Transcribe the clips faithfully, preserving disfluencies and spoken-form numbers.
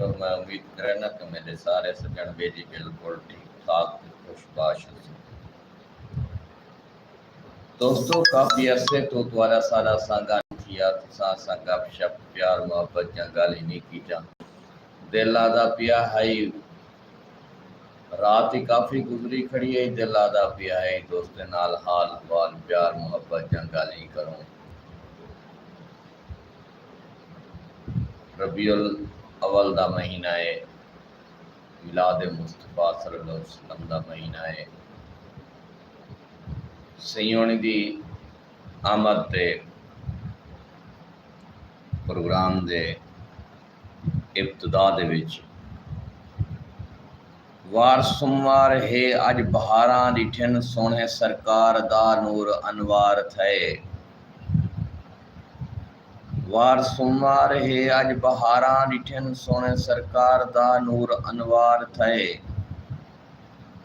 اور میں امید کرینداں کہ میݙے سارے سڄݨ ٻیلی بالکل ٹھیک ٹھاک تے خوش باش ہوسن۔ دوستو، کافی عرصے توں تہاݙا سارا سانگا نہیں تھیا، تساں اساں گپ شپ، پیار محبت دیاں ڳالھیں نہیں کیتیاں۔ دل آہدا پیا ہئی، رات ہی کافی گزری کھڑی ہئی، دل آہدا پیا ہئی دوستیں نال حال احوال، پیار محبت دیاں ڳالھیں کروں۔ ربیع الاول دا مہینہ ہے، میلاد مصطفیٰ صلی اللہ علیہ وسلم دا مہینہ ہے۔ سئیں ہوݨی دی آمد تے پروگرام دے ابتدا دے وچ، وار سوموار ہے، اڄ بہاراں ݙٹھن، سوہݨے سرکار دا نور انوار تھئے۔ وار سوموار ہے، اڄ بہاراں ݙٹھن، سوہݨے سرکار دا نور انوار تھئے۔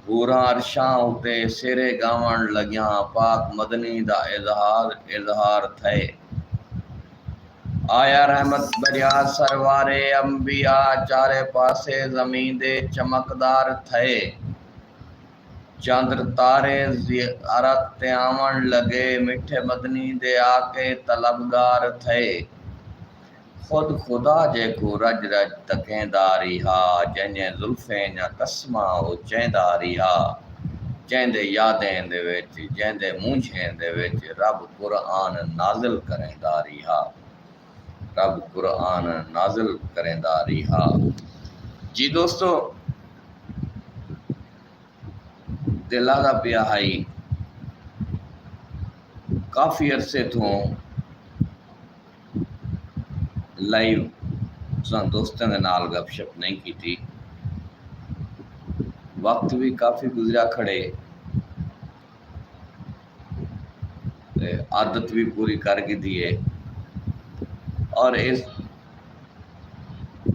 حوراں عرشاں اتے سیرے ڳاوݨ لڳیاں، پاک مدنی دا اظہار، اظہار تھئے۔ آیا رحمت بریاں سروار انبیاء، چارے پاسے زمین دے چمکدار تھئے۔ چندر تارے زیارت تے آوݨ لڳے، مٹھے مدنی دے آ کے طلبگار تھئے۔ خود خدا جیکوں رڄ رڄ تکیندا ریہا، جئیں جئیں زلفیں دیاں قسماں او چیندا ریہا، جیندے یادیں دے وچ، جیندے مونجھیں دے وچ رب قرآن نازل کریندا ریہا، رب قرآن نازل کریندا ریہا۔ جی دوستو، دل آہدا پیا ہئی، کافی عرصے توں لائیو تساں دوستیں دے نال گپ شپ نہیں کیتی، وقت بھی کافی گزریا کھڑے، تے عادت بھی پوری کر گھدی ہے، اور اس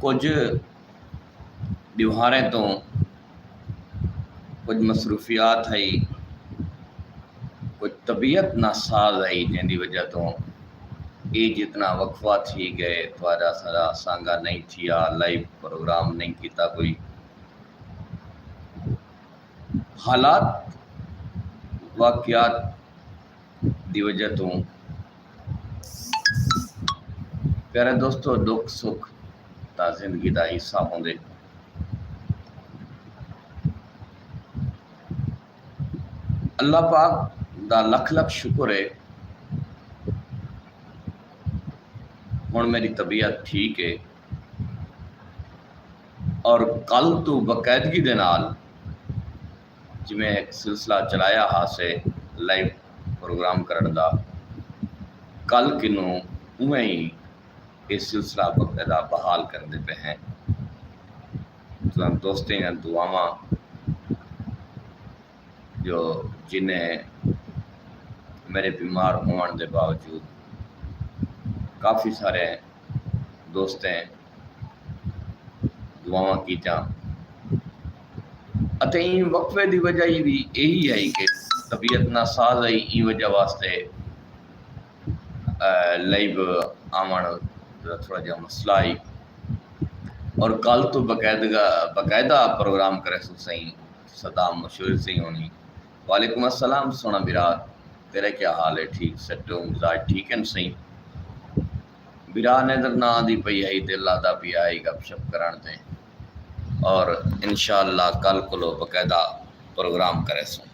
کچھ ݙیہاڑیں توں کچھ مصروفیات ہئی، کچھ طبیعت ناساز ہئی، جیندی وجہ توں اے جتنا وقفہ تھی ڳئے، تہاݙا سارا سانگا نہیں تھیا، لائیو پروگرام نہیں کیتا کوئی۔ حالات، واقعات دی وجہ توں پیارے دوستو، ݙکھ سکھ تاں زندگی دا حصہ ہوندے۔ اللہ پاک دا لکھ لکھ شکر ہے، ہݨ میݙی طبیعت ٹھیک ہے۔ اور کل توں باقاعدگی دے نال جیویں ہک سلسلہ چلایا ہا سے لائیو پروگرام کرݨ دا، کل کنوں اونویں ہی اے سلسلہ باقاعدہ بحال کریندے پئے ہیں۔ تساں دوستیں دیاں دعاواں جو جنہیں میݙے بیمار ہووݨ دے باوجود کافی سارے دوستیں دعاواں کیتیاں۔ اتے ایں وقفے دی وجہ ہی بھی یہی ہے کہ طبیعت ناساز ہے، ایں وجہ واسطے، آ، لائیو آوݨ دا تھوڑا جہا مسئلہ ہے۔ اور کل توں باقاعدہ، باقاعدہ پروگرام کریسوں سئیں صدام مشہور سئیں ہوݨی۔ وعلیکم السلام سوہݨا بھرا، تیرے کیا حال ہے؟ ٹھیک سیٹ ہو؟ مزاج ٹھیک ہن سئیں؟ بھرا نظر نہ آندی پئی ہئی، دل آہدا پیا ہئی گپ شپ کرݨ تے، اور انشاءاللہ کل کولو باقاعدہ پروگرام کریسوں۔